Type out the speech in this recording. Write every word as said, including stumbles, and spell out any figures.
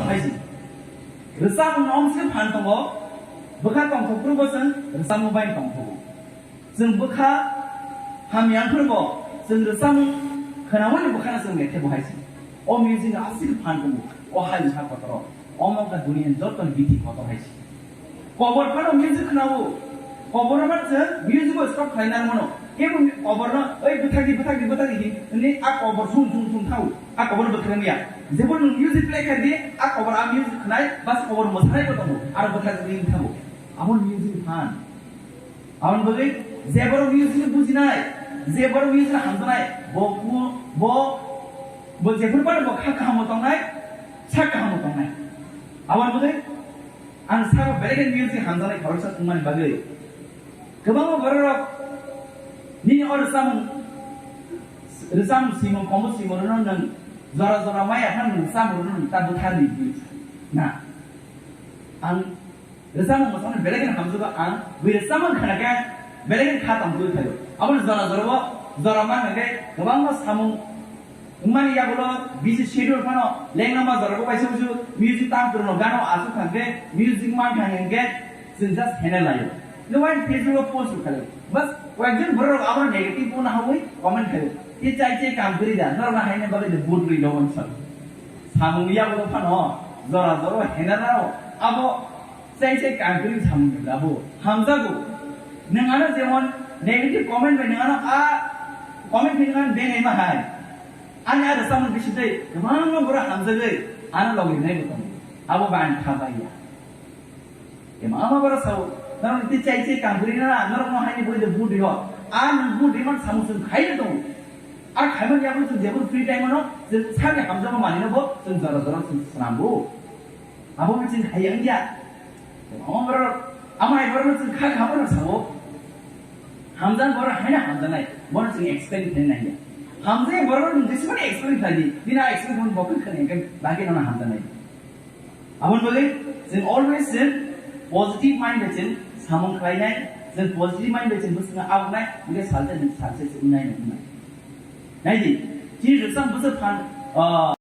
Hai si. Rwchapmung no omsike phan tongo, bwkha tongthok phuru bo chwng rwchapmung bai tongthogo. Chwng bwkha hamya wng phuru bo chwng rwchapmung khwnaui bwkhano chwng methebo hai si. O music no aswk phan tongo, o hai wngkha kotor o. Omo wngkha duniani joto ni bithi kotor hai si. Kobor phano music khwnao. Kobor no phano chwng music bo stop khlai nang mano. Kebo kobor no, "Oi, bwthakdi, bwthakdi, bwthakdi," hinwi a kobor sum, sum, sum thao. A kobor bwthakmaya. Jebo nwng music play khai di, a kobor a music khnai, bas kobor mwsanai bo tongo. Aro bwthakdi wng thango. Abo music phan. Aboni bagwi je borok music no bujinai, je borok music no hamjaknai, bo, bo, bo, bo jephuru phano bo kha kaham bo tongnai, sak kaham bo tongnai. Aboni bagwi ang sabo belai khe music hamjaknai khoroksa wngmani bagwi. Kwbangma bororok nini o rwchapmung, rwchapmung swimung, komo swimung rwno nwng jora jora maya phano nwng rwchapmung rwno nwng ta bwtharni na. Ang Rwchapmung mwsakmani belai kheno hamjakgo ang, bui rwchapmung khna khe belai kheno kha tongthokgwi phaio. Aboni jora jora o, jora man hwnkhe kwbangma samung wngmani yagulo busy schedule phano lengnama jora o kaisa usu music tam kwrwngno gano aswk thang khe music man thang hwnkhe chwng just hene laio. Nokni Facebook o post rwkha le. Bas koyekjon borok abono negative bo nahawi comment khaio. Tei chai chai kam kwrwi da, norokno haina bagwi de vote rwi rw sal. Samung yagulo phano jora jora o hene rw abo Sai sai kangkring samung ni labo hamjago. Nwng ano jemon negative comment bai nwng ano a comment ni nwng ano benai ma hai. Ani a rwchapmung bisi tei kwbangma borok hamjagwi ano logi nai bo tongo. Abo bai ang kha bai ya. Ema ama borok sao, nang ti chai chai kangkring na norok no haini bui de bu di ho. A nwng bu di man samung sung khai de tongo. A khai man ya bo sung jebon free time ano jeng sani hamjagma mani no bo sung jora jora sung swnam bo. Abo bichin hai yang ya. Amo borok, amo hai borok chwng kha kha borok sao. Hamjan borok haina hamjanai, borok chwng explain khlai nai ya. Hamjai borok chwng jesemani explain khlai di, bini a explain khlai bo khe khna hwnkhe bagwi nana hamjanai. Aboni bagwi chwng always chwng positive mind bai chwng samung khlainai, chwng positive mind bai chwng bwswkno abunai, hwnkhe salsa ni salsa se wngnai wngnai. Nai di, chini rwchapmung bwswk phan, ah,